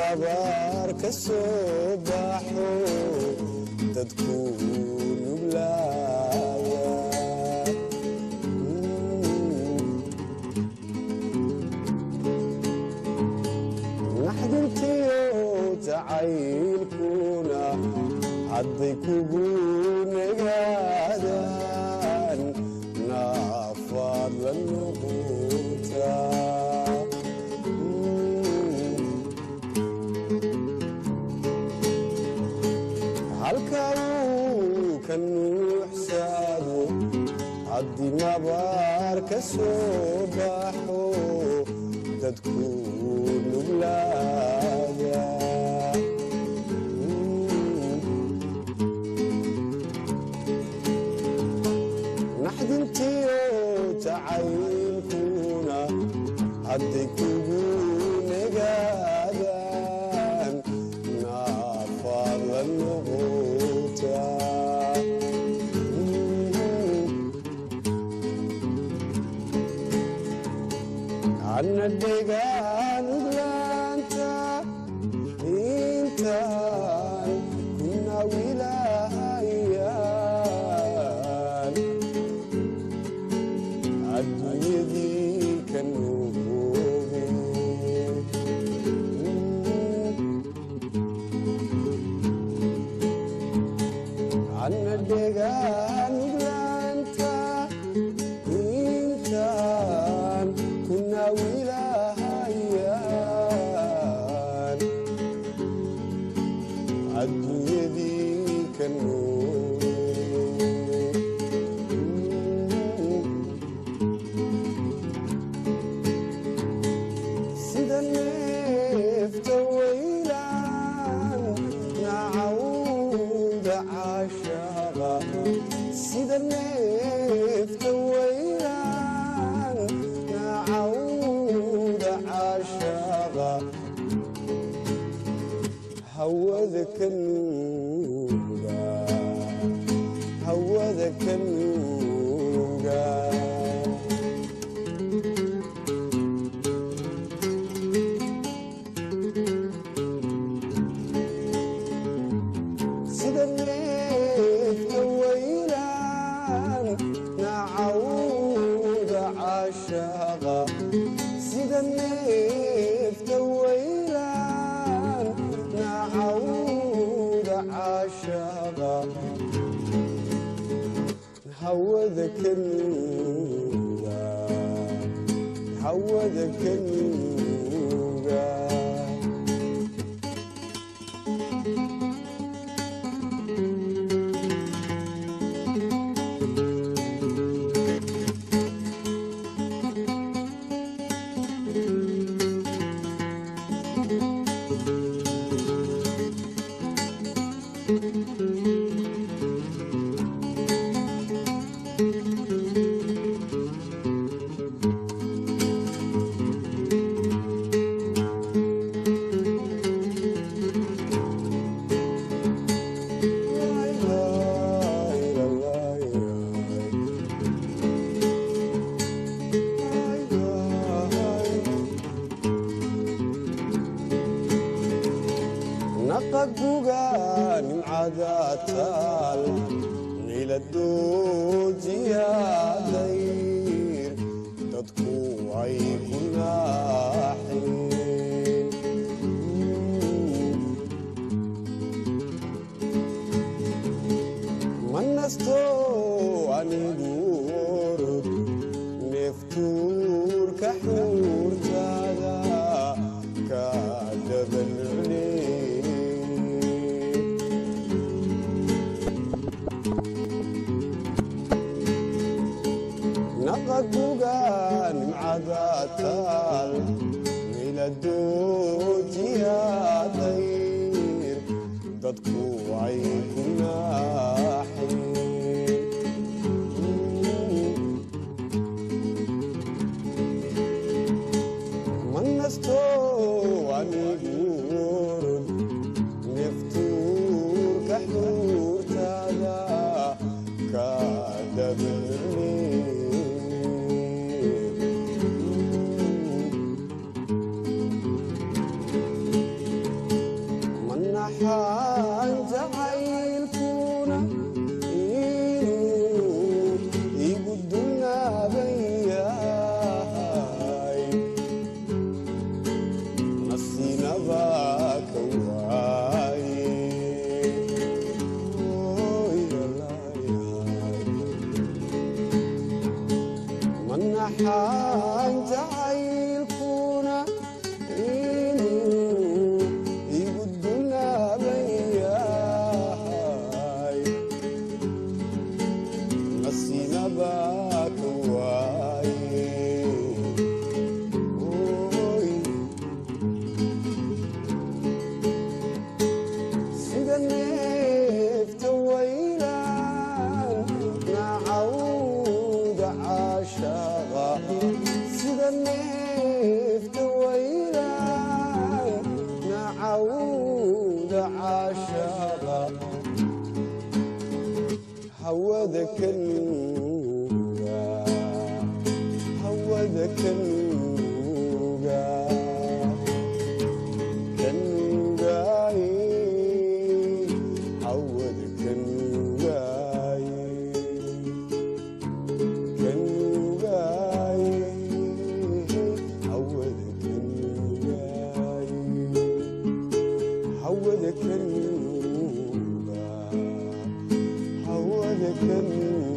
Nabar ka soo baxo, dadku nuglaada. Naxdintiyo jacaylkuna hadday kugu nagaadaan, naafaad la noqotaa. Halka uu ka nuuxsaado haddii nabaar ka soo baxo, dadku nuglaada. Naxdintiyo jacaylkuna hadday kugu nagaadaan, naafaad la noqotaa. Anna dhegaan uglaanta intaan kuna wilaayaan, adduunyadii ka nuuge. Anna dhegaan uglaanta intaan kuna wilaayaan, adduunyadii ka nuuge. Sida neefta weylaan nacawda caashaqa, sida neefta weylaan nacawda caashaqa, hawada ka nuuga, hawada ka nuuga. Sida neefta weylaan nacawda caashaqa, sida neefta weylaan nacawda caashaqa, hawada ka nuuga, hawada ka nuuga. Naqaguga nimcada taal niladoojiya dayr, dadku ay ku naaxeen. Ma nasto anigu orod neeftuurka xuurtaada ka dabalcune. Naqaguga nimcada taal miladoojiya dayr, dadku ay ku naaxeen. Ma nasto anigu orod neeftuurka xuurtaada ka dabalcune. Imtixaan jacaylkuna inuu igu dunaaban yahay, nasiinaba ka waaye. Oy. Sida neefta waylaan nacawda caashaqa, sida neefta waylaan nacawda caashaqa, hawada ka nuuga, hawada ka nuuga, kanuugaaye, hawada kanuugaaye, kanuugaaye, hawada kanuugaaye, hawada kanuuga, hawada kanuuga.